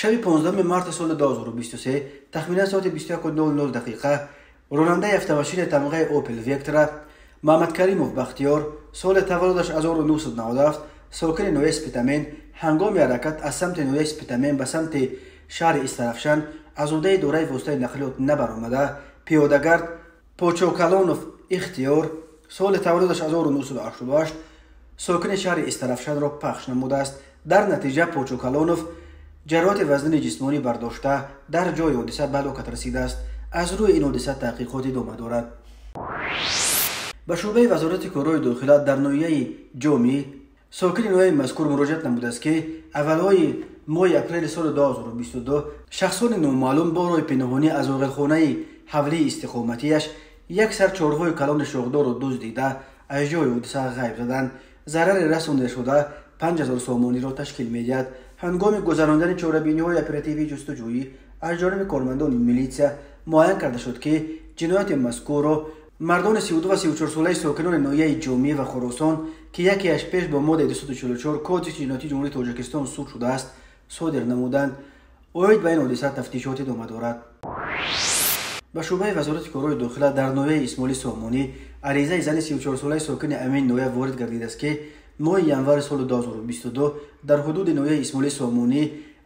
Шаби 15 марти соли 2023 тахминан соати 21:00 дақиқа ронандаи автомошини тамғаи Opel Vectra Маҳмадкаримов Бахтиёр, соли таваллудаш 1997, сокини ноҳияи Спитамен, ҳангоми ҳаракат аз самти ноҳияи Спитамен ба самти шаҳри Истаравшан аз ҳудуди идораи воситаи нақлиёт набаромада, пиёдагард Почокалонов Ихтиёр, соли таваллудаш 1988, сокини шаҳри Истаравшанро пахш намудааст. Дар натиҷа Почокалонов ҷароҳати вазнини ҷисмонӣ бардошта, дар ҷои ҳодиса ба ҳалокат расидааст. Аз рӯи ин ҳодиса таҳқиқот идома дорад. Ба шӯъбаи Вазорати корҳои дохила дар ноҳияи Ҷомӣ сокини ноҳияи мазкур муроҷиат намудааст, ки аввалҳои моҳи апрели соли 2022 шахсони номаълум бо роҳи пинҳонӣ аз оғилхонаи ҳавлии истиқоматиаш як сар чорвои калони шохдорро дуздида, аз ҷои ҳодиса ғайб заданд. Зарари расондашуда 5000 сомониро ташкил медиҳад. Ҳангоми гузарондани чорабиниҳои оперативии ҷустуҷӯӣ аз ҷониби кормандони милитсия муайян карда шуд, ки ҷинояти мазкурро мардони 32 ва 34-солаи сокинони ноҳияи Ҷомӣ ва Хуросон, ки якеаш пеш бо моддаи 244 Кодекси ҷиноятии Ҷумҳурии Тоҷикистон суд шудааст, содир намуданд. Оид ба ин ҳодиса тафтишот идома дорад. Ба шӯъбаи Вазорати корҳои дохила дар ноҳияи Исмоили Сомонӣ аризаи зани 34-солаи сокини амин ноҳия ворид гардидааст, ки моҳи январи соли 2022 дар ҳудуди ноҳияи Исмоили Сомонӣ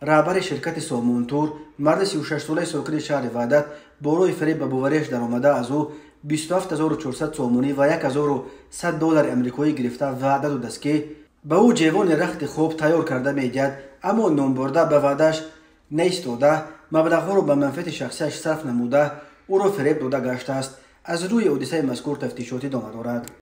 раҳбари ширкати Сомонтур, марди 36-солаи сокини шаҳри Ваҳдат, бо роҳи фиреб ба бовариаш даромада, аз ӯ 27400 сомонӣ ва 1100 доллари амрикоӣ гирифта, ваъда додааст, ки ба ӯ ҷевони рахти хоб тайёр карда медиҳад, аммо номбурда ба ваъдааш наистода, маблағҳоро ба манфиати шахсияш сарф намуда, ӯро фиреб дода гаштааст. Аз рӯи ҳодисаи мазкур тафтишот идома дорад.